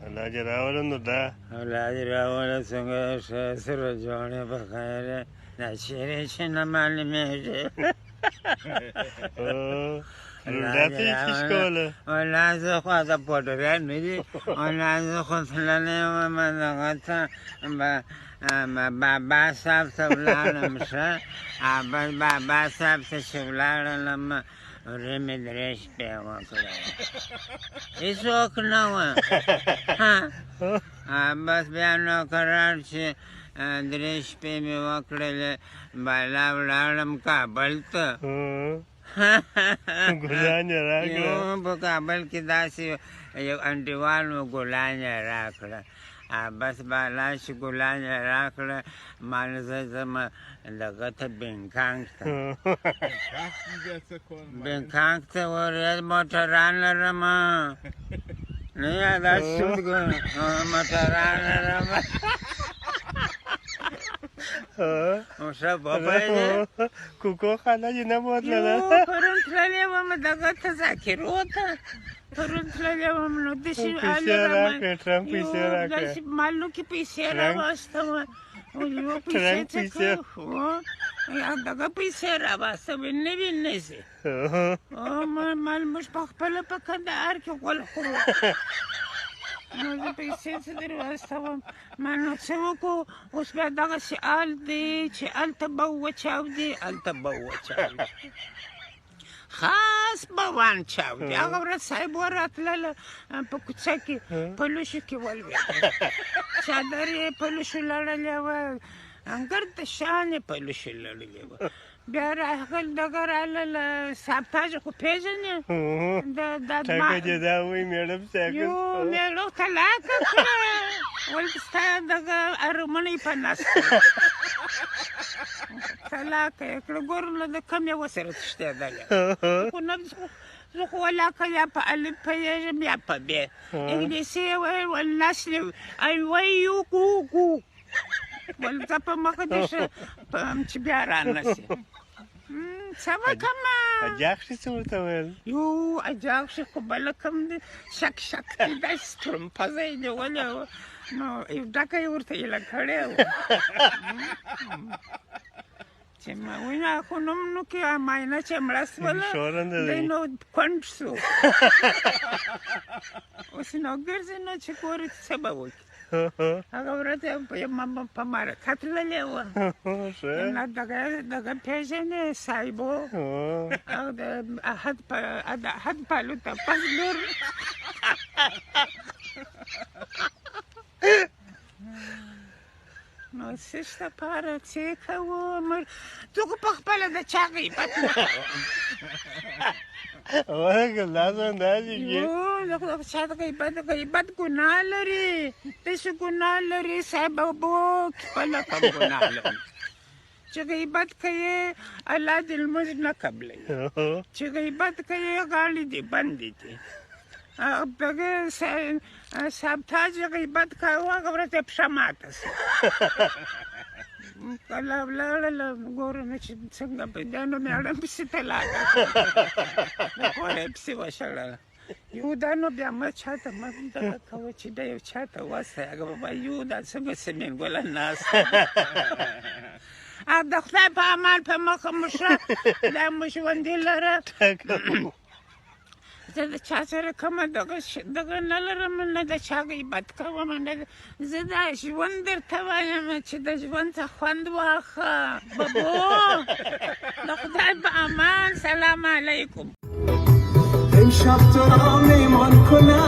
الله دې راوله نو دا الله دې راوله. څنګه یې؟ ښه سره جوړ یې؟ په خیر یې؟ دا چېرې چې نه معلومېږي. دا ته یې څه کوله؟ ولا زه خو د پوډریان نه دي. ولا زه خو تللی وم دغه ته، بابا صاحب ته ولاړم. ښه، بس بابا صاحب ته چې ولاړلم، ورې مې درې شپې وکړې، هېڅوک نه وه. بس بیا نو قرار چې درې شپې مې وکړلې، بالا ولاړم کابل ته. ګلان یې راکړه. په کابل کې داسې یو انډیوال و، ګلان یې راکړه. بس بالا چې ګلان یې راکړه، مال زه ځم دغه ته، بنکانک ته. بنکانک ته ورېد، موټران لرم نه یادا شود، موټران لرم. ښه بابا دی. کوکو خانه دې نه بوتلله؟ پرون تللی وم دغه ته، ذاکرو ته پرون تللی وم. نو داسې پیسې راکړې، ټرمپ پیسې راکړې. داسې مالو کې پیسې راواستوه. یو پیسې څه دغه پیسې راواستوې، نوي نه ځي. مال موږ په خپله په کندهار کې غول خورو. نو زه پیسې څه در واستوم؟ ما نو څه وکړو؟ اوس بیا دغسې حال دی چې هلته به وچاودي، هلته به وچاودي، خاص به وان چاودي. هغه ورځ صاحب وراتلله، په کوڅه کې په لوښو کې ولوېده، چادر یې په لوښو لړلې وه، ګرد شان یې په لوښو لړلې وه. بیا راغل دغه رالله، صاحب تاج خو پېژنې؟ ټکه دې دا وایي مېړه پسې. یو مېړه طلاقه کړه، ول ستا دغه ارمنۍ په نس طلاقه یې کړه. ګوره له د کم یوه سره تښتېدلی خو نه. زه خو ولاکه یا په الف پوهېږم یا په ب. انګلیسي یې ویل، ول نس ای وای یو ګو ګو. ول ځه په مخه دې شه چې بیا رانه سي. څه وکړم؟ اجاخشي څه ورته ویل؟ یو اجاخشي خو بله کوم دی، شک شک دی، داسې ترمپزه یې نیولې وه، نو یو ډکه یې ورته ایله کړې وه چې ما وینا خو نوم نو کې ماینه چې مړه سوله، دی نو کونډ سو. اوس نو ګرځي، نو چې ګوري څه به وکړي. هغه ورځ په مرکه تللې وه. نه دغه دغه پېژنې صاحبو، هغه د احد په د احد پالو ته پس لور. نو څه لپاره څه کوو موږ؟ ته خو په خپله د چا غیبت نه کوه. ورکه لازم داسې کې یو د چا د غیبت، غیبت ګناه لري، داسې ګناه لري صاحب ابو، خپله کوم ګناه لري چې غیبت کوي؟ الله دې لمونځ نه قبلوي چې غیبت کوي، غاړې دې بندې دي. دغه صاحب تاج غیبت کاوه، هغه ورځ یې پښه ماته سوه. کله ولاړله ګورم چې څنګه به دا، نو مېړه پسې طلاقه د کوره یې پسې وشړله. یو دا نو بیا مه چاته مه دغه کوه چې دا یو چاته وسه. هغه به یو دا څنګه سمین ګله ناست. د خدای په امان، په مخه مو ښه، دا مو ژوندي لره. زه د چا سره کومه دغه دغه نه لرم، نه د چا غیبت کوم، نه. زه دا ژوند درته وایم چې د ژوند څخه خوند واخه بابو. د خدای په امان، سلام علیکم. امشب تو را میمان کنم.